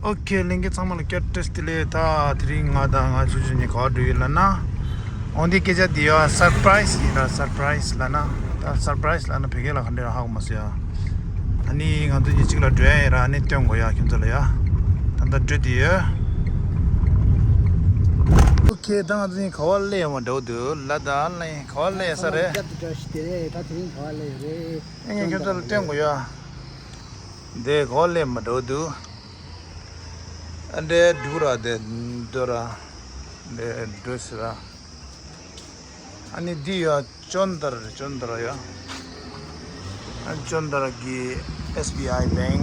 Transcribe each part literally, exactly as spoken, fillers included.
ཨོ་ཁེ། ལྷན་རྒྱས་ཚང་མ་ལ་བསྐྱར་བཀྲ་ཤིས་བདེ་ལེགས། ད་དེ་རིང་ང་དང་ང་ཆུང་ཆུང་གཉིས་ག་པར་འགྲོ་ཡོད་ལབ་ན། འོ་འདི་སྐད་ཆ་འདི་ཡོད། སར་པ་རའི་སི་ཡིན་ར། སར་པ་རའི་སི་ལབ་ན། ད་སར་པ་རའི་སི་ལབ་ན་བོད་སྐད་ལ་ག་འདྲ་ཧ་གོ་མ་སོང་ཡ། ཨ་ནི་ང་ཚོ་གཉིས་གཅིག་ལ་འགྲོ་ཡ་ཡིན་ར། ཨ་ནི་སྟོན་དགོས་ཡ་ཁྱོད་ཚོ་ལ་ཡ། ད་ལྟ་འགྲོ་བསྡད་ཡོད། ཨོ་ཁེ། ད་ང་ཚོ་གཉིས་ག་པར་སླེབས་ཡོད་མ་འདྲ་བོ་འདུག་ལ། ད་ལན་ག་པར་སླེབས་ས་རེད། རྒྱབ་ཏུ་བཀྲ་ཤིས་བདེ་ལེགས། ད་དེ་རིང་ག་པར་སླེབས་ཡོད་རེད། ཨེ་ངས་ཁྱོད་ཚོ་ལ་སྟོན་དགོས་ཡ། འདི་ག་པར་སླེབས་མ་འདྲ་བོ་འདུག་ཨ་འདྲའི་འགྲོ་ར། དེ་འགྲོ་ར། འདི་འགྲོ་ཟེར་ར། ཨ་ནི་འདི་ཡ་ཅོན་དར་རེད། ཅོན་དར་ཡ། ཨ་ཅོན་དར་གི་ཨེས་བི་ཨའི་བེང་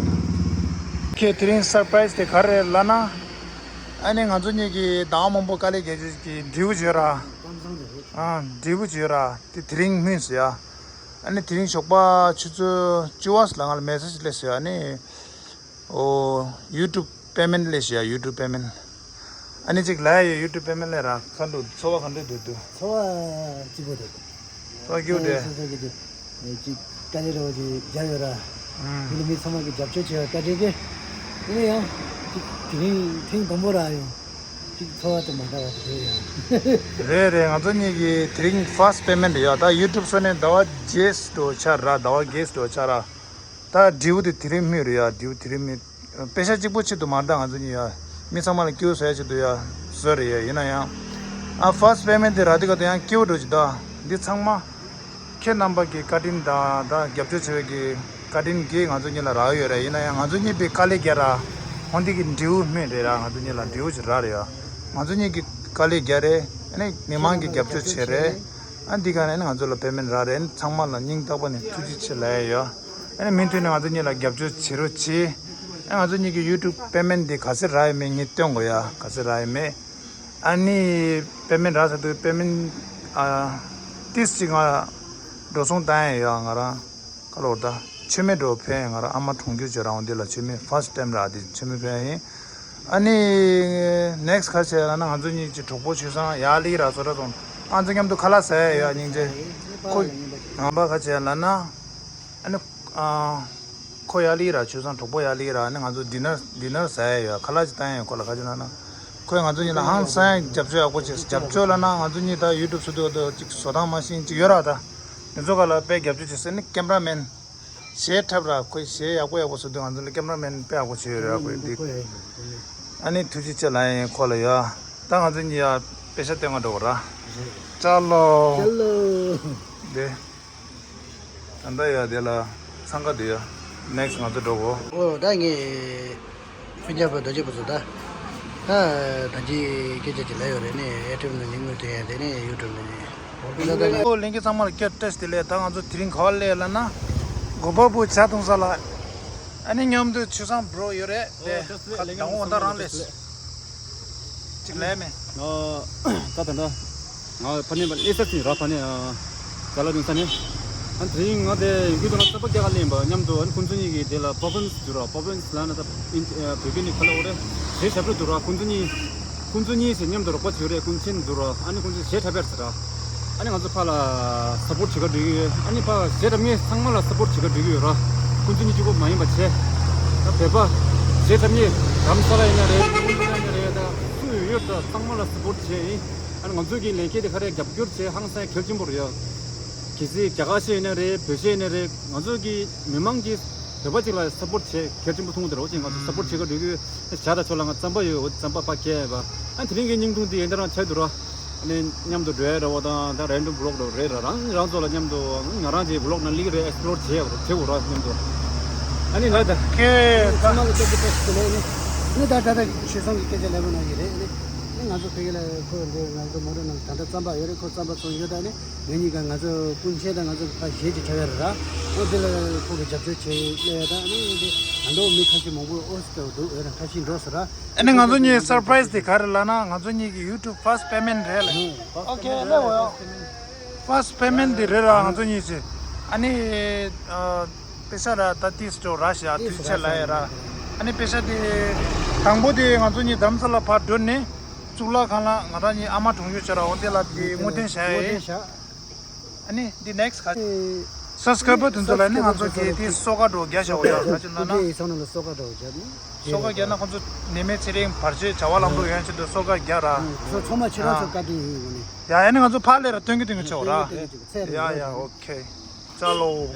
ཀི། དེ་རིང་སར་པ་རའི་སི་དེ་ག་རེ་རེད་ལབ་ན། ཨ་ནི་ང་ཚོ་གཉིས་ཀྱིས་ཟླ་བ་མང་པོ་དཀའ་ལས་རྒྱག་རྒྱུ་གི་འབྲས་བུ་བྱོས་ར། ཨ་འབྲས་བུ་བྱོས་ར། དེ་དེ་རིང་སྨིན་སོང་ཡ། ཨ་ནི་དེ་རིང་ཞོགས་པ་ཆུ་ཚོད་བཅུ་པ་ལ་ང་ལ་མེ་སེ་ཇི་སླེབས་སོང་ཡ། ཨ་ནི། ཨོ། ཡུ་ཊུབ་པེ་མེན་ཊི་སླེབས་ཤག་ཡ། ཡུ་ཊུབ་པེ་མེན་ཊི། ཨ་ནི་གཅིག་ལབ་ཡ་ཡོད། ཡུ་ཊུབ་པེ་མེན་ཊི་སླེབས་ར། ག་འདྲ་འདུག་ཚོར་བ་ག་འདྲ་འདུག་འདུག་ཚོར་བ་སྐྱིད་པོ་འདུག་ཚོར་བ་སྐྱིད་པོ་འདུག་སོ་སོ་གི་འདུག་ཅིག་དཀའ་ལས་འདྲ་བོ་ཅིག་རྒྱབ་ཡོད་ར། ཨུམ། འདི་ལ་མི་ཚང་མ་གི་རྒྱབ་སྐྱོར་བྱས་པ་བཀའ་དྲིན་ཆེ། ཡིན་ན་ཡང་ཅིག་དེ་རིང་ཐེངས་དང་པོ་ར་ཡང་ཅིག་ཚོར་བ་དེ་མ་འདྲ་བ་དེ་འདུག་ཡ། རེད་རེད། ང་ཚོ་གཉིས་ཀྱི་དེ་རིང་ཕར་སི་པེ་མེན་ཊི་རེད་ཡ། ད་ཡུ་ཊུབ་བཟོས་ནས་ཟླ་བ་བརྒྱད་འགྲོ་ཆགས་ར། ཟླ་བ་བརྒྱད་འགྲོ་ཆགས་ར། ད་འབྲས་བུ་དེ་དེ་རིང་སྨིན་རེད་ཡ། འབྲས་བུ་དེ་རིང་སྨིན། པེ་ཤ་གཅིག་པོ་ཆེད་དུ་མ་རེད། ད་ང་ཚོ་གཉིས་ཡ། མི་ཚང་མ་ལ་སྐྱིད་པོ་བཟོ་ཡ་ཆེད་དུ་ཡ་བཟོས་རེད་ཡ། ཡིན་ན་ཡང་། ཨ་ཕར་སི་པེ་མེན་ཊི་དེ་རག་དུས་ག་དུས་ཡང་སྐྱིད་པོ་འགྲོ་གི་ད། འདི་ཚང་མ་ཁྱེད་རྣམ་པ་གི་བཀའ་དྲིན་དང་ད་རྒྱབ་སྐྱོར་བྱེད་པའི་གི་བཀའ་དྲིན་གྱིས་ང་ཚོ་གཉིས་ལ་རག་ཡོད་རེད། ཡིན་ན་ཡང་ང་ཚོ་གཉིས་པའི་དཀའ་ལས་རྒྱག་ར། འོ་འདི་གི་འབྲས་བུ་སྨིན་རེད་ར། ང་ཚོ་གཉིས་ལ་འབྲས་བུ་ཞིག་རག་རེད་ཡ། ང་ཚོ་གཉིས་ཀྱི་དཀའ་ལས་རྒྱག་རེད། ཨ་ནི་མི་མང་གི་རྒྱབ་སྐྱོར་བྱེད་རེད། ཨ་འདི་ག་ནས་ང་ཚོ་ལ་པེ་མེན་ཊི་རག་རེད། ཚང་མ་ལ་སྙིང་ཐག་པ་ནས་ཐུགས་རྗེ་ཆེ་ལབ་ཡ་ཡོད། ཨ་ནི་མུ་མཐུད་ནས་ང་ཚོ་གཉིས་ལ་རྒྱབ་སྐྱོར་བྱེད་རོགས་གྱིས། ཨ་ང་ཚོ་གཉིས་ཀྱི་ཡུ་ཊུབ་པེ་མེན་ཊི་འདི་ག་ཚོད་རག་ཡོད་མེད་ངས་སྟོན་དགོས་ཡ། ག་ཚོད་རག་ཡོད་མེད། ཨ་ནི་པེ་མེན་ཊི་རག་ཚར་དུས་པེ་མེན་ཊི་ཨ་ཏིས་ཅིག་ང་འགྲོ་སོང་བཏང་ཡ་ཡོད། ང་རང་ཁ་ལོ་ད་མཆོད་མེ་འགྲོ་ཕན། ང་རང་ཨ་མ་གྲོངས་རྒྱུ་བྱས་རང་འདི་ལ་མཆོད་མེ་ཕར་སི་ཊེམ་རག་དེ་མཆོད་མེ་ཕན་ཡིན། ཨ་ནི་ནེག་སི་ཊི་ག་བྱས་ལབ་ན། ང་ཚོ་གཉིས་ཀྱི་གྲོགས་པོ་ཆོས་བཟང་ཡར་སླེབས་ར། བཟོ་གྲྭ་ཚོང་ང་ཚོ་མཉམ་དུ་ཁ་ལག་ཟ་ཡ་ཡོད། སྙིང་རྗེ། ཁོ་ངང་པ་ག་བྱས་ལབ་ན། ཨ་ནི་ཨ་ཁོ་ཡར་སླེབས་ར། ཆོས་བཟང་གྲོགས་པོ་ཡར་སླེབས་ར། ཨ་ནི་ང་ཚོ་ཌི་ནར་ཌི་ནར་ཟ་ཡ་ཡོད། ཁ་ལག་ཅིག་བཏང་ཡ་ཡོད། ཁོ་ལ་ག་བྱས་ལབ་ན། ཁོས་ང་ཚོ་གཉིས་ལ་ཧང་སང་རྒྱབ་སྐྱོར་ཡག་པོ་བྱས། རྒྱབ་སྐྱོར་ལབ་ན་ང་ཚོ་གཉིས་ད་ཡུ་ཊུབ་བཟོ་དུས་ད་ཅིག་བཟོ་སྟངས་མ་ཤེས་ཅིག་ཡོད་ར། ད་དེ་ཚོ་ག་ལ་དཔེ་རྒྱབ་སྐྱོར་བྱས་ཟེར་ནི་ཀེམ་ར་མེན། གཞས་འཁྲབ་ར། ཁོས་གཞས་ཡག་པོ་ཡག་པོ་བཟོ་དུས་ང་ཚོ་ལ་ཀེམ་ར་མེན་དཔེ་ཡག་པོ་བྱས་ཡོད་རེད། ཁོས་འདི། ཨ་ནི་ཐུགས་རྗེ་ཆེ་ལབ་ཡིན་ཁོ་ལ་ཡ། ད་ང་ཚོ་གཉིས་ཡ་པེ་ཤ་སྟོན་ག་འགྲོ་གི་ར། ཅ་ལོ། ཅ་ལོ། དེ། ད་ལྟ་ཡ་དེ་ལ་འཚང་ཁ་དེ་ཡ། ནེག་སི་ཊི་ང་ཚོ་འགྲོ་གོ། ཨོ་ད་ངས། ཕུན་ཚོགས་རྡོ་རྗེ་བུ་ཚོ་ད། ད་ད་ཅི་སྐད་ཆ་ཅིག་ལབ་ཡོད་རེད་ནི། ཨེ་ཊི་ཝི་ནང་ནས་དངུལ་སྟོན་ཡ་དེ་ནི་ཡུ་ཊུབ་ནང་ནས། ཨོ་ལྷན་རྒྱས་ཚང་མ་ལ་བསྐྱར་བཀྲ་ཤིས་བདེ་ལེགས། ད་ང་ཚོ་དེ་རིང་ག་པར་སླེབས་ལབ་ན། གོ་པལ་པུར་ཇ་འཐུང་ས་ལ། ཨ་ནི་མཉམ་དུ་ཆོས་བཟང་བྷྲོ་ཡོད་རེད་དེ། ཨོ་ད་ལྟ་འོང་ད་རང་སླེབས། ཅིག་ལས་མེད། ཨ་ད་ད་ད་ང་ཕ་ནས་ལས་ས་ཚིག་ར། ཕ་ནས་ཨ་ཅ་ལག་སྟོན་ས་ནས། ཨ་དེ་རིང་ང་དེ་ཡུལ་དུ་ང་རྩམ་པ་རྒྱག་ག་སླེབས་པ། མཉམ་དུ་ཨ་ནི་ཁོང་ཚོ་གཉིས་ཀྱིས་དེ་ལ་པོ་པིན་སི་བསྡུར་ར། པོ་པིན་སི་ལབ་ན་ད་ཨིན་ཨ་བོད་སྐད་ནས་ག་ལབ་དགོས་རེད། གཞས་ཞབས་བྲོ་བསྡུར་ར། ཁོང་ཚོ་གཉིས། ཁོང་ཚོ་གཉིས་སེ་མཉམ་དུ་རོགས་པ་བྱེད་རེད། ཀུན་མཁྱེན་བསྡུར་ར། ཨ་ནི་ཁོང་ཚོས་གཞས་འཁྲབ་པ་ཡོད་ཟེར་ར། ཨ་ནི་ང་ཚོ་ཕར་ལ་སབ་པོར་བྱེད་ག་འགྲོ་གི་ཡོད། ཨ་ནི་ཕར་གཞས་འཁྲབ་མཁན་ཚང་མ་ལ་སབ་པོར་བྱེད་ག་འགྲོ་གི་ཡོད་ར། ཁོང་ཚོ་གཉིས་གཅིག་པོ་མ་ཡིན་པ་བྱས། ད་བོད་པ་གཞས་འཁྲབ་མཁན་རྡ་རམ་ས་ལ་ཡིན་ན་རེད། ཀུན་མཁྱེན་ཡིན་ན་རེད། ད་སུ་ཡོད་ཡོད་ད་ཚང་མ་ལ་སབ་པོར་བྱས་ཡིན། ཨ་ནི་ང་ཚོ་གི་ལས་ཀ་དེ་ག་རེ་རྒྱབ་སྐྱོར་བྱས་ཧང་སང་གལ་ཆེན་པོ་རེད་ཡ། གལ་སྲིད་རྒྱ་གར་གཞས་ཡིན་ན་རེད། བོད་གཞས་ཡིན་ན་རེད། ང་ཚོ་གི་མི་མང་གིས་བོད་པ་གཅིག་ལ་སབ་པོར་བྱས་གལ་ཆེན་པོ་མཐོང་གི་འདུག་ར། འོ་ཅིག་ང་ཚོ་སབ་པོར་བྱེད་ག་འགྲོ་གི་ཡོད། ཞག་ད་ཚོ་ལ་ང་རྩམ་པ་ཡོད། འོ་རྩམ་པ་ཕར་ཁྱེར་ཡོད་པ། ཨ་དེ་རིང་གི་བརྙན་ཐུང་འདི་ཡིན་ད་རང་ཆགས་འདུག་ར། ཨ་ནི་མཉམ་དུ་འགྲོ་ཡ་རེད་པ། དང་ད་རེན་ཌམ་བི་ལོག་འདྲ་རེད་ར། རང་རང་ཚོ་ལ་མཉམ་དུ་ང་རང་གི་བི་ལོག་ནང་སླེབས་ཀྱི་རེད། ཨེག་སི་པི་ལོར་བྱེད་ཡ་རེད། བྱེད་དགོས་ར་མཉམ་དུ། ཨ་ནི་ལ་ད། ཁེ་ད། ཚང་མ་ལ་སྐད་ཆ་བཀྲ་ཤིས་བདེ་ལེགས་ནི། ནི་ད་ད་ད་ཆོས་བཟང་གི་སྐད་ཆ་ལབ་པ་ནང་བཞིན་རེད་ནི། ནི་ང་ཚོ་ཕ་གི་ལ་ཁོ་འདི་ང་ཚོ་མོ་ཊ་ནང་ད་ལྟ་རྩམ་པ་ཡོད་རེད། ཁོ་རྩམ་པ་བཙོང་ཡོད། ད་ནི་ང་གཉིས་ཀ་ང་ཚོ་ཀུན་མཁྱེན་དང་ང་ཚོ་ཕར་གཞས་ཅིག་འཁྲབ་ཡ་རེད་ར། ཨོ་དེ་ལ་ཁོ་གི་རྒྱབ་སྐྱོར་བྱེད་སླེབས་ཡ། ད་ནི་འདི་ང་འདྲ་བོ་མི་ཁ་ཤས་མང་པོ་ཨོ་སི་ཏོ་འདུག་ཡོད་ར། ཁ་ཤས་འགྲོ་སོང་ར། ཨ་ནི་ང་ཚོ་གཉིས་སར་པ་རའི་སི་དེ་ག་རེ་ལབ་ན། ང་ཚོ་གཉིས་ཀྱི་ཡུ་ཊུབ་ཕར་སི་པེ་མེན་ཊི་རེད་ལ། ཨོ་ཁེ་ལེ་འོ་ཡོ། ཕར་སི་པེ་མེན་ཊི་འདི་རེད་ར་ང་ཚོ་གཉིས་ཀྱི། ཨ་ནི་ཨ་པེ་ཤ་ར་ད་ཏིས་ཅོ་ར་ཤ་ཐུགས་རྗེ་ཆེ་ལབ་ཡ་ར། ཨ་ནི་པེ་ཤ་དེ་དང་པོ་དེ་ང་ཚོ་གཉིས་རྡ་རམ་ས་ལ་ཕར་འགྲོ་ནས་གཙུག་ལག་ཁང་ལ་ང་རང་གཉིས་ཨ་མ་གྲོངས་ཡོད་ཆ་ར། འོ་དེ་ལ་དེ་བསྔོ་རྟེན་བཞག་ཡ་ཡིན། ཨ་ནི་འདི་ནེག་སི་ཊི་ག་སབ་སི་ཀ་རའི་བར་དེ་ཚོ་ལ་ནི་ང་ཚོ་གི་དེ་གསོལ་ཁ་འགྲོ་རྒྱག་བཞག་འོ་ཡ། ག་ཅི་ན་ན། ཨེ་ཚང་ནང་ལ་གསོལ་ཁ་འགྲོ་རྒྱག་ནི། སོ་ཁ་རྒྱག་ན་ཁོང་ཚོ་ནད་མེད་ཚེ་རིང་བར་ཆད་བྱ་བ་ལམ་འགྲོ་ཡོང་ཆེད་དུ་སོ་ཁ་རྒྱག་ར། ཚོ་ཚོ་མ་ཆེ་ར་ཚོ་བཀའ་དྲིན་ཡིན་ངོ་ནི། ཡ་ཡ་ནི་ང་ཚོ་ཕར་ལས་ར་སྟོན་གི་སྟོན་གི་ཆེ་བ་ར། ཡ་ཡ་ཨོ་ཁེ། ཅཱ་ལོ།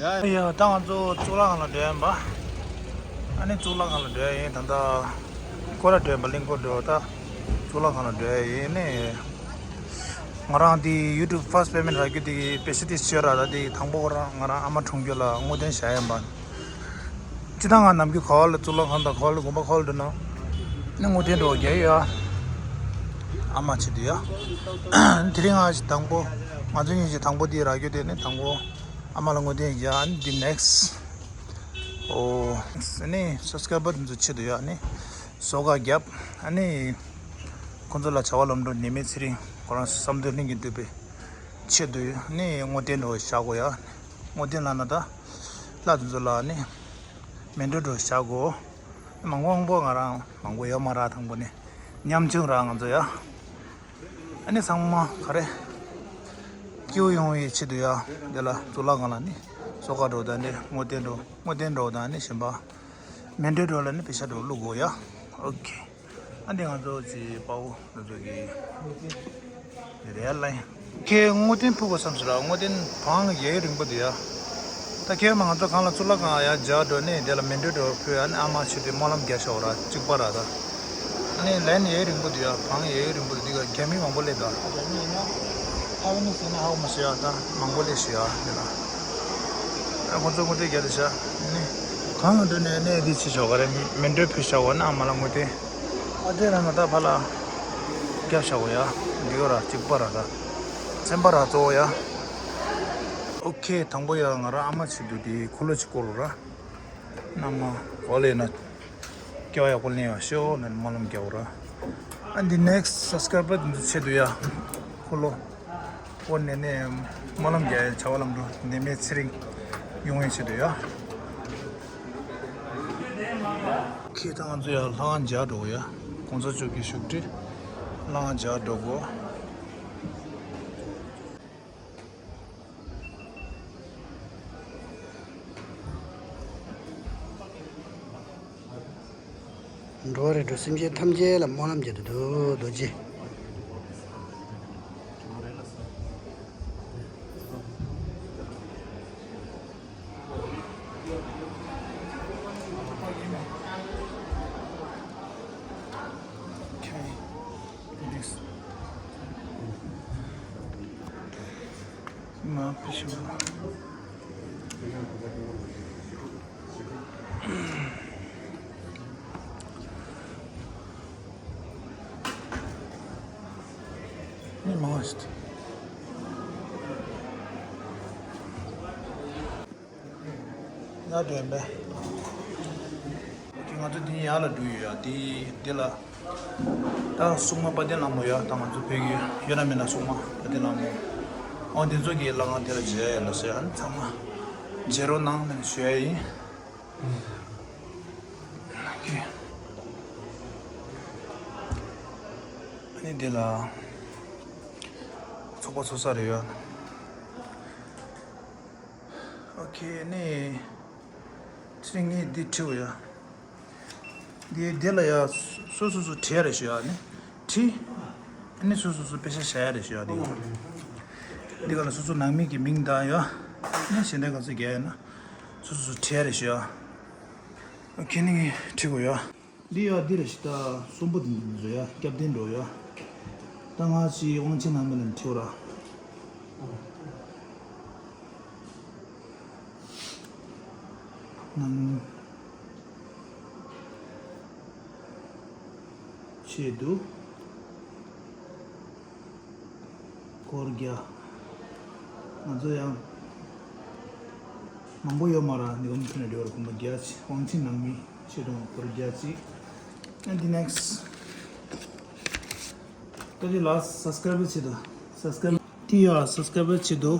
ཡ་ཡ་ད་ང་ཚོ་གཙུག་ལག་ཁང་ལ་འགྲོ་ཡིན་པ། ཨ་ནི་གཙུག་ལག་ཁང་ལ་འགྲོ་ཡིན་ད་ལྟ། སྐོར་ར་འགྲོ་ཡིན་པ་གླིང་སྐོར་འགྲོ་ད། གཙུག་ལག་ཁང་ལ་འགྲོ་ཡིན་ནི། ང་རང་དེ་YouTube first payment་རག་རྒྱུ་དེ་པེ་ཤ་དེ་ཤེར་ར་ད་དེ་དང་པོ་ང་རང་ཨ་མ་འཁྲུངས་རྒྱུ་ལ་བསྔོ་རྟེན་བཞག་ཡིན་པ། སྤྱི་བཏང་ང་ནམ་རྒྱུན་ག་བ་ལ་གཙུག་ལག་ཁང་དང་ག་བ་ལ་དགོན་པ་ག་བ་ལ་འགྲོ་ན་ནི་བསྔོ་རྟེན་འགྲོ་རྒྱག་ཡོད་ཨ། ཨ་མ་ཆེད་དུ་ཡ། དེ་རིང་ང་དང་པོ་ང་ཚོ་གཉིས་ཀྱི་དང་པོ་དེ་རག་རྒྱུ་དེ་ནི་དང་པོ་ཨ་མ་ལ་བསྔོ་རྟེན་རྒྱག་ཨ་ནི་དེ་next ཨོ་ནི་subscriber་དེ་ཚོ་ཆེད་དུ་ཡ་ནི་སོ་ཁ་རྒྱབ་ཨ་ནི་ཁོང་ཚོ་ལ་བྱ་བ་ལམ་འགྲོ་ནད་མེད་ཚེ་རིང་ཁོ་རང་བསམ་དོན་ལྷུན་གྱིས་འགྲུབ་པའི་ཆེད་དུ་ནི་བསྔོ་རྟེན་འགྲོ་བཞག་གོ་ཡ། བསྔོ་རྟེན་ལ་ན་ད་ལྷ་དེ་ཚོ་ལ་ནི་མཎྜལ་འགྲོ་བཞག་གོ། མང་པོ་མང་པོ་ང་རང་མང་པོ་ཡོད་མ་ར་དང་པོ་ནི་ཉམ་ཆུང་ར་ང་ཚོ་ཡ། ཨ་ནི་ཚང་མ་ག་རེ་སྐྱིད་པོ་ཡོང་བའི་ཆེད་དུ་ཡ་འདི་ལ་གཙུག་ལག་ཁང་ལ་ནི་སོ་ཁ་འགྲོ་དང་ནི་བསྔོ་རྟེན་འགྲོ་བསྔོ་རྟེན་འགྲོ་དང་ནི་གཞན་པ་མཎྜལ་འགྲོ་ལ་ནི་པེ་ཤ་འགྲོ་བླུག་གོ་ཡ། ཨོ་ཁེ། ཨ་འདི་ང་ཚོ་ཅིག་དཔའ་བོ་ང་ཚོ་གི་རེད་ལ། ཁྱེད་བསྔོ་རྟེན་ཕུལ་དགོས་བསམ་ཟེར་ར་བསྔོ་རྟེན་བང་ཡས་རིང་པོ་འདུག་ཡ། ད་ཁྱེད་མ་ང་ཚོ་གང་ལ་གཙུག་ལག་ཁང་ཡ་རྒྱག་འགྲོ་ནས་དེ་ལ་མཎྜལ་འགྲོ་ཕུལ་ཨ་ནི་ཨ་མ་ཆེ་དེ་སྨོན་ལམ་རྒྱག་ཤོག་ར་གཅིག་པ་ར་ད། ཨ་ནི་ལན་ཡས་རིང་པོ་འདུག་ཡ་བང་ཡས་རིང་པོ་འདུག་འདི་ག་རྒྱ་མི་མང་པོ་སླེབས་ད། རྒྱ་མི་ཡིན་ན་ཧ་གོ་མ་ཤེས་ཡ་ད་མང་པོ་སླེབས་ཤེས་ཡ་འདི་ལ། ཨ་ཁོ་ཚོ་བསྔོ་རྟེན་རྒྱག་དེ་ཤ་ནི་གང་ལ་འགྲོ་ནས་གནས་འདི་ཆེ་ཤོག་ག་རེ་མཎྜལ་ཕུལ་ཤོག་ཨ་ནི་ཨ་མ་ལ་བསྔོ་རྟེན། ཨ་དེ་རང་ང་ད་ཕ་ལ་སྐྱབས་བྱ་བ་ཡ། འདི་ཡོ་ར་གཅིག་པ་ར་ད། ཚན་པ་ར་གཙོ་བོ་ཡ། ཨོ་ཁེ་དང་པོ་ཡ་ང་རང་ཨ་མ་ཆེ་དུ་དེ་ཁུ་ལོ་ཆེ་སྐོར་ར། ན་མ་གོ་ལེ་ན། སྐྱེ་བ་ཡག་པོ་ལེན་ཡ་ཤོ་ན་སྨོན་ལམ་རྒྱག་ར། ཨ་འདི་next subscriber་འདི་ཆེ་དུ་ཡ། ཁུ་ལོ། ཨོ་ནེ་ནེ་སྨོན་ལམ་རྒྱག་ཡ་བྱ་བ་ལམ་འགྲོ་ནད་མེད་ཚེ་རིང་ཡོང་ཡ་ཆེ་དུ་ཡ། ཁྱེད་དང་ང་ཚོ་ཡང་ལྷ་ཁང་མཇལ་འགྲོ་གི་ཡ། གོང་ས་མཆོག་གི་བཞུགས་ཁྲི་ལྷ་ཁང་མཇལ་འགྲོ་གོ། འགྲོ་བ་རིགས་དྲུག་སེམས་ཅན་ཐམས་ཅད་ལ་སྨོན་ལམ་རྒྱག་ཏུ་འདུག་རྡོ་རྗེ། མི་མང་ཞིག་ཡར་འགྲོ་ཡིན་པས། ང་ཚོ་འདི་ཡར་ལ་འགྲོ་ཡོད་ཡ། འདི་འདི་ལ་ད་སྲུང་མ་དཔལ་ལྡན་ལྷ་མོ་ཡ། ད་ང་ཚོ་བོད་ཀྱི་ཡོད་ན་མེད་ན་སྲུང་མ་དཔལ་ལྡན་ལྷ་མོ། ཨོ་འདི་ཚོ་གི་ལྷ་ཁང་དེ་ལ་མཇལ་ཡ་ལ་ཟེར་ཨ་ནི་ཚང་མ་མཇལ་རོགས་གནང་ནས་ཞུ་ཡ་ཡིན། ཨ་ནི་འདི་ལ་ཚོགས་པ་ཚོགས་ས་རེད་ཡ། ཨོ་ཁེ་ནི། ཚེ་རིང་ངས་འདི་བྲིའོ་ཡ། འདི་འདི་ལ་ཡ་སོ་སོ་སོ་བྲིས་རེ་ཞུ་ཡ་ནི། བྲིས། ཨ་ནི་སོ་སོ་སོ་པེ་ཤ་བཞག་ཡ་རེ་ཞུ་ཡ་འདི་ག་འདི་ག་ལ་སོ་སོ་ནང་མི་གི་མིང་དང་ཡ། ཨ་ནི་གཞན་དག་ག་ཚོད་རྒྱག་ཡ་ན། སོ་སོ་སོ་བྲིས་རེ་ཞུ་ཡ། ཨོ་ཁེ་ནི་ངས་བྲིའོ་ཡ། འདི་ཡ་འདི་རེད་ཤི་ད་གསོན་པོ་འདི་འདི་བཟོ་ཡ་སྐྱབས་བསྟན་འགྲོ་ཡ། ད་ང་ཅི་དབང་ཆེན་ནང་མི་ལ་འཁྲིའོ་ར། ནང་ཆེད་དུ། སྐོར་རྒྱག་ང་ཚོ་ཡང་མང་པོ་ཡོད་མ་ར་འདི་གམ་ཐུན་ལ་འདྲེ་བར་གོམ་པ་རྒྱག་ཅིག་དབང་ཆེན་ནང་མི་ཆེད་དུ་སྐོར་རྒྱག་ཅིག and the next ད་དེ་ལ་subscribe་ཆེད་དུ་subscribe་དེ་ཡ་subscribe་ཆེད་དུ་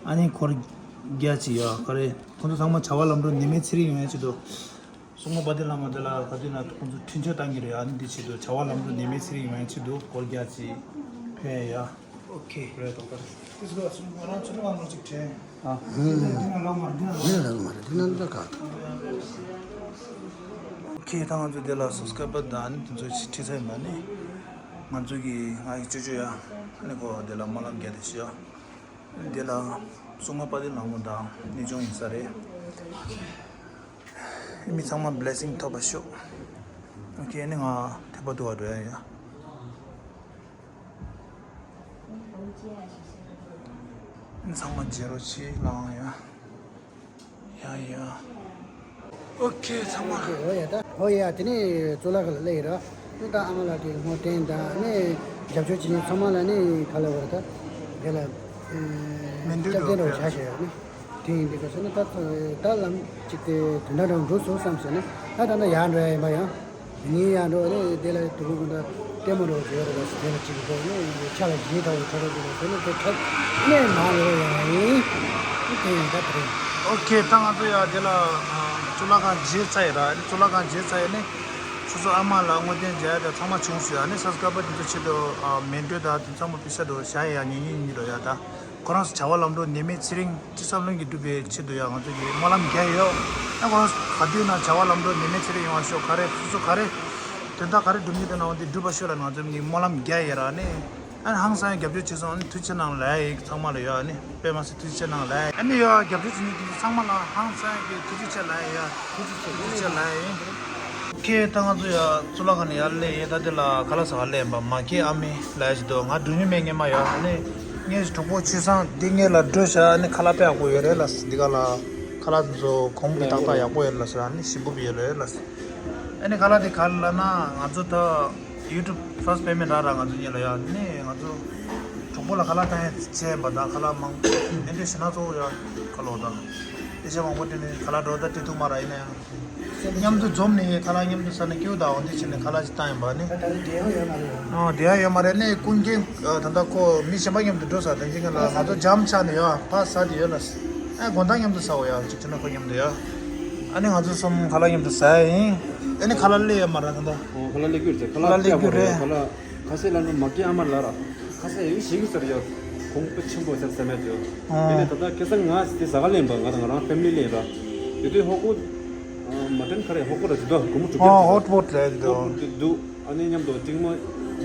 ཨ་ནི་སྐོར་རྒྱག་ཅིག་ཡ་ག་རེ་ཁོང་ཚོ་ཚང་མ་བྱ་བ་ལམ་འགྲོ་ནད་མེད་ཚེ་རིང་ཡོང་ཡ་ཆེད་དུ། སྲུང་མ་དཔལ་ལྡན་བླ་མ་དེ་ལ་ག་དུས་ན་ཁོང་ཚོ་འཕྲིན་བཅོལ་བཏང་གི་རེད། ཨ་ནི་འདི་ཆེད་དུ་བྱ་བ་ལམ་འགྲོ་ནད་མེད་ཚེ་རིང་ཡོང་ཡ་ཆེད་དུ་སྐོར་རྒྱག་ཅིག་ཕེབས་ཡ། ཨོ་ཁེ། རེད་ཏོག་ཏོག་རེད། དེ་ཚོ་ང་རང་ཚོ་ལ་ང་ཚོ་ཅིག་དྲན། ཨ། འདི་ན་ལོ་མ་རེད། འདི་ན་ལོ་མ་རེད། འདི་ན་ལོ་ག་ཁྱེད་ད་ང་ཚོ་དེ་ལ་སབ་སི་ཀ་རའི་བར་དང་ཨ་ནི་དེ་ཚོ་ཁྲིད་ཚར་ཡིན་པ་ནི། ང་ཚོ་གི་ང་ཡི་ཅོ་ཅོ་ཡ་ཨ་ནི་ཁོ་དེ་ལ་སྨོན་ལམ་རྒྱག་དེ་ཤི་ཡ། དེ་ལ་སྲུང་མ་དཔལ་ལྡན་ལྷ་མོ་དང་གནས་ཆུང་ཡིན་ས་རེད། མི་ཚང་མ་བི་ལེ་སིང་ཐོབ་པ་ཤོག་ཨོ་ཁེ། ཨ་ནི་ང་དེ་པ་དུ་བ་འགྲོ་ཡ་ཡ། ཨ་ནི་ཚང་མ་མཇལ་རོགས་བྱེད་ལའང་ཡ། ཡ་ཡ། ཨོ་ཁེ་ཚང་མ། ཨོ་ཡ་ད། ཨོ་ཡ་དེ་ནས་གཙུག་ལག་ཁང་ལ་སླེབས་ཡོད་ར། ཨ་ནི་ད་ཨ་མ་ལགས་ཀྱི་བསྔོ་རྟེན་དང་ཨ་ནི་རྒྱབ་སྐྱོར་བྱེད་མཁན་ཚང་མ་ལ་ནི་ག་ལ་བར་ད་དེ་ལ་མེ་མདུན་དུ་སྐྱབས་རྟེན་འདྲ་བོ་བྱ་ཞེས་ཡོད་ནི། དེ་ཡིན་དུས་ག་ཟེར་ན་ད་ད་ལམ་གཅིག་དེ་དོན་དག་འདྲ་བོ་འགྲུབ་སོང་བསམ་ཟེར་ནས་ད་ད་ལྟ་ཡར་འགྲོ་ཡ་ཡིན་པ་ཡང་། ངའི་ཡང་འགྲོ་ནས་དེ་ལ་དུ་བུ་ཀུན་ཏུ་ལྟད་མོ་འགྲོ་བྱེད་རེད་པ། དེ་ལ་གཅིག་འགྲོ་ནས་ཆ་ལ་གཞི་ཐོག་ཐོག་རེད་པ་ཟེར་ནས་དེ་ཐོག་ནས་མ་འགྲོ་ཡ་ཡིན། དེ་ཡིན་ད་དེ་རེད། ཨོ་ཁེ། ད་ང་ཚོ་ཡ་དེ་ལ་གཙུག་ལག་ཁང་མཇལ་ཚར་ཡོད་ར། གཙུག་ལག་ཁང་མཇལ་ཚར་ཡོད་ནས་སོ་སོ་ཨ་མ་ལ་བསྔོ་རྟེན་མཇལ་ཡ་དང་ཚང་མ་བྱུང་སོང་ཡ། ནས་སབ་སི་ཀ་རའི་བར་དེ་ཚོ་ཆེད་དུ་མེ་མདུན་དང་དེ་ཚང་མ་པི་ཤ་དུ་བཞག་ཡ་ཉེ་ཉེ་ཉེ་རོ་ཡ་ད། ཁོ་རང་ཚོ་བྱ་བ་ལམ་འགྲོ་ནད་མེད་ཚེ་རིང་སྤྱི་བསམ་བློ་གིས་འགྲུབ་པའི་ཆེད་དུ་ཡང་ང་ཚོ་གིས་སྨོན་ལམ་རྒྱག་ཡོད། ཨ་ཁོ་རང་ཚོ་ག་དུས་ན་བྱ་བ་ལམ་འགྲོ་ནད་མེད་ཚེ་རིང་ཡོང་བ་ཤོག་ག་རེ་སོ་སོ་ག་རེ་དོན་དག་ག་རེ་སྒྲུབ་ཀྱི་འདུག་ན་འོ་འདི་འགྲུབ་པ་ཤོག་ལ་ང་ཚོ་གིས་སྨོན་ལམ་རྒྱག་ཡོད་ར་ནི། ཨ་ནི་ཧང་སང་རྒྱབ་སྐྱོར་བྱེད་སོང་། ཨ་ནི་ཐུགས་རྗེ་ཆེ་གནང་ལ་ཡིག་ཚང་མ་ལ་ཡོད། ཨ་ནི་དཔེ་མ་སྲིད་ཐུགས་རྗེ་ཆེ་གནང་ལ་ཡིག་ཨ་ནི་ཡོད་རྒྱབ་སྐྱོར་བྱེད་མཁན་དེ་ཚོ་ཚང་མ་ལ་ཧང་སང་གི་ཐུགས་རྗེ་ཆེ་ལ་ཡིག་ཡ། ཐུགས་རྗེ་ཆེ་ལ་ཡིན། ཁྱེད་ད་ང་ཚོ་ཡ་གཙུག་ལག་ཁང་ནས་ཡར་སླེབས་ཡས། ད་དེ་ལ་ཁ་ལག་ཟ་བར་སླེབས་པ་མ་ཁྱེད་ཨ་མའི་ལ་ཡ་ཞིག་འདུག་ང་འགྲོ་མྱོང་མེད་སྔོན་མ་ཡ། ཨ་ནི་ངའི་གྲོགས་པོ་ཆོས་བཟང་འདི་ངེད་ལ་འགྲོ་ཤག་ཨ་ནི་ཁ་ལག་དཔེ་ཡག་པོ་ཡོད་རེད་ལ། འདི་ག་ལ་ཁ་ལག་འདི་ཚོ་གོང་བུ་ཏག་ཏག་ཡག་པོ་ཡོད་ལ་ཟེར། ཨ་ནི་ཞིམ་པོ་ཡོད་རེད་ལ། ཨ་ནི་ཁ་ལག་དེ་ག་ལ་ན་ང་ཚོ་ད་ཡུ་ཊུབ་ཕར་སི་པེ་མེན་ཊི་རག་ར་ང་ཚོ་གཉིས་ལ་ཡ། ནི་ང་ཚོ་གྲོགས་པོ་ལ་ཁ་ལག་བཏང་ཡས་བྱས་པ་དང་ཁ་ལག་མང་མེ་མདུན་ཞེ་ན་གཙོ་བོ་ཡ་ཁ་ལོ་དང་ཨེ་ཤ་མང་པོ་དེ་ནི་ཁ་ལག་འགྲོ་ད་དེ་ཐུག་མ་ར། ཡིན་ན་ཡང་མཉམ་དུ་འཛོམས་ནས་ཁ་ལག་མཉམ་དུ་ཟ་ན་སྐྱིད་པོ་དང་འོ་འདི་བྱས་ནས་ཁ་ལག་ཅིག་བཏང་ཡིན་པ་ནི། ད་ད་རེས་དེ་ཡང་ཡོད་མ་རེད། ཨོ་དེ་ཡང་ཡོད་མ་རེད། ནི་ཀུན་མཁྱེན་ད་ལྟ་ཁོ་མི་གཞན་པ་མཉམ་དུ་འགྲོ་ས་དེ་འཇིག་ལ་ང་ཚོ་འཇམ་ཆགས་ནས་ཡ་ཕ་ཟ་དེ་ཡོད་ལ། ཨ་དགོང་དག་མཉམ་དུ་ཟ་འོ་ཡ། གཅིག་བྱས་ན་ཁོ་མཉམ་དུ་ཡ། ཨ་ནི་ང་ཚོ་གསུམ་ཁ་ལག་མཉམ་དུ་ཟ་ཡ་ཡིན། ཨ་ནི་ཁ་ལག་སླེབས་ཡོད་མ་རེད་ད་ལྟ། ཨོ་ཁ་ལག་སླེབས་རྒྱུ་རེད། ཁ་ཁ་ལག་ལག་སླེབས་རྒྱུ་རེད། ཁ་ལག་ཁ་ཤས་ལ་ནི་མ་སྐྱེས་ཨ་མ་ལ་ར། ཁ་ཤས་ཡིན་ཞིག་ཟེར་ཡོད། གོང་སྤུ་ཆེན་པོ་ཟེར་ཟེར་མེད་ཡོད། ཨོ། དེ་ནས་ད་ལྟ་ཁ་སང་ང་དེ་ཟ་ག་ལེན་པ་ང་དང་ང་རང་ཕེ་མི་ལི་ལེན་ར། དེ་དུས་ཧོ་ཀོ། མ་ཏན་ཁ་རེ་ཧོ་ཀོ་ར་ཇི་ལྟ་གོང་མོ་དྲུག་ཨོ་ཧོ་ཊི་པོ་ཊི་ལ་འདུག་ཧོ་ཀོ་འདུག་ཨ་ནི་མཉམ་དུ་ཏིང་མོ་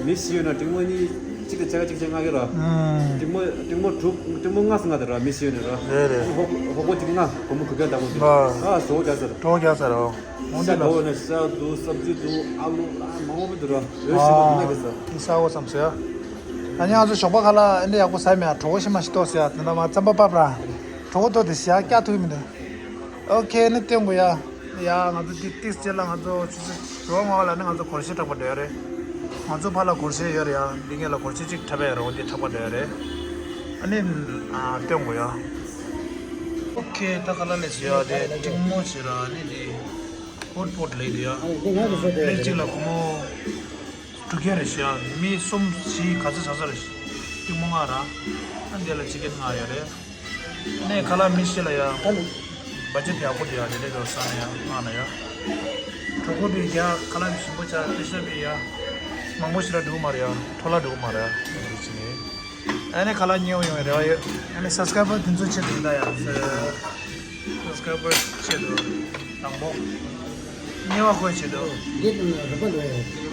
མི་བཞི་ཡོད་ན་ཏིང་མོ་གཉིས་གཅིག་གི་ཆ་ག་གཅིག་ཆ་ལྔ་གི་ར། ཨུམ། ཏིང་མོ་ཏིང་མོ་དྲུག་ཏིང་མོ་ལྔ་ཟིན་ག་དེ་ར་མི་བཞི་ཡོད་ནི་ར། རེད་རེད། ཧོ་ཧོ་ཀོ་གཅིག་ལྔ་གོང་མོ་དྲུག་ག་ད་གོ་ཟིན། ཨ་ཟོ་རྒྱ་ཟེར། གྲོགས་རྒྱ་ཟེར་རོ། ཤ་འདྲ་བོ་ནི་ཤ་འདུག་སབ་ཇི་འདུག་ཨ་ལུ་ཨ་མང་པོ་འདུག་ར། ཡོད་ཤི་འདུག་ན་གི་ཟེར། ཨ་ཤ་འོ་ཙམ་ཟེར། ཨ་ནི་ང་ཚོ་ཞོགས་པ་ཁ་ལག་ཨེ་འདྲ་ཡག་པོ་ཟ་མེད། གྲོགས་པོ་ཤི་མ་ཤི་ཏོག་ཟེར། དེ་འདྲ་མ་རྩམ་པ་པབ་ར། གྲོགས་པོ་ཏོག་དེ་ཤ་སྐྱ་ཐུག་མི་འདུག་ཨོ་ཁེ། ནི་སྟོན་དགོས་ཡ། ཡ་ང་ཚོ་ཏིག་ཏིག་ཅེ་ལ་ང་ཚོ་ཆུ་ཚོད་དྲུག་ལྔ་ལ་ནི་ང་ཚོ་སྒོར་གཞས་འཁྲབ་པ་འགྲོ་ཡ་རེད། ང་ཚོ་ཕར་ལ་སྒོར་གཞས་ཡོད་རེད་ཡ། འདི་ངེད་ལ་སྒོར་གཞས་གཅིག་འཁྲབ་ཡ་རེད། འོ་འདི་འཁྲབ་པ་འགྲོ་ཡ་རེད། ཨ་ནི་ཨ་སྟོན་དགོས་ཡ། ཨོ་ཁེ། ད་ཁ་ལག་ལས་བྱེད་ཡ་དེ་ཏིང་མོ་བྱེད་ར། ཨ་ནི་འདི་ཧོ་ཊི་པོ་ཊི་ལས་འདི་ཡ། པླེཊ་གཅིག་ལ་སྒོར་མོ་དྲུག་བརྒྱ་རེད་ཤག་མི་གསུམ་བཞི་ག་ཚོད་ཟ་ས་རེད། ཏིང་མོ་ལྔ་ར། ཨ་འདི་ལ་ཅི་ཀེན་ལྔ་ཡོད་རེད། ནས་ཁ་ལག་མི་ཤི་ལ་ཡ། ད་ལོ། བ་ཇེ་ཊི་ཡག་པོ་འདི་ཡ་དེ་འདྲས་འགྲོ་ས་ནས་ཡ་ང་ལ་ཡ། གྲོགས་པོ་དེ་རྒྱ་ཁ་ལག་ཞིམ་པོ་ཆགས་ཏེ་ཤ་བི་ཡ། མང་པོ་ཞིག་ལ་འགྲོ་མ་རེད་ཡ། འཕྲོ་བརླག་འགྲོ་མ་རེད་ཡ། འདི་ཅི་ནས། ཨ་ནི་ཁ་ལག་ཉེ་བོ་ཡོང་བའི་རེ་བ་ཡོད། ཨ་ནི་སབ་སི་ཀ་རའི་བར་དེ་ཚོ་ཆེད་དུ་ཡིན་ད་ཡ། སབ་སི་ཀ་རའི་བར་ཆེད་དུ་དང་པོ། ཉེ་བ་ཁོའི་ཆེད་དུ། འདི་རུ་པ་ལོས།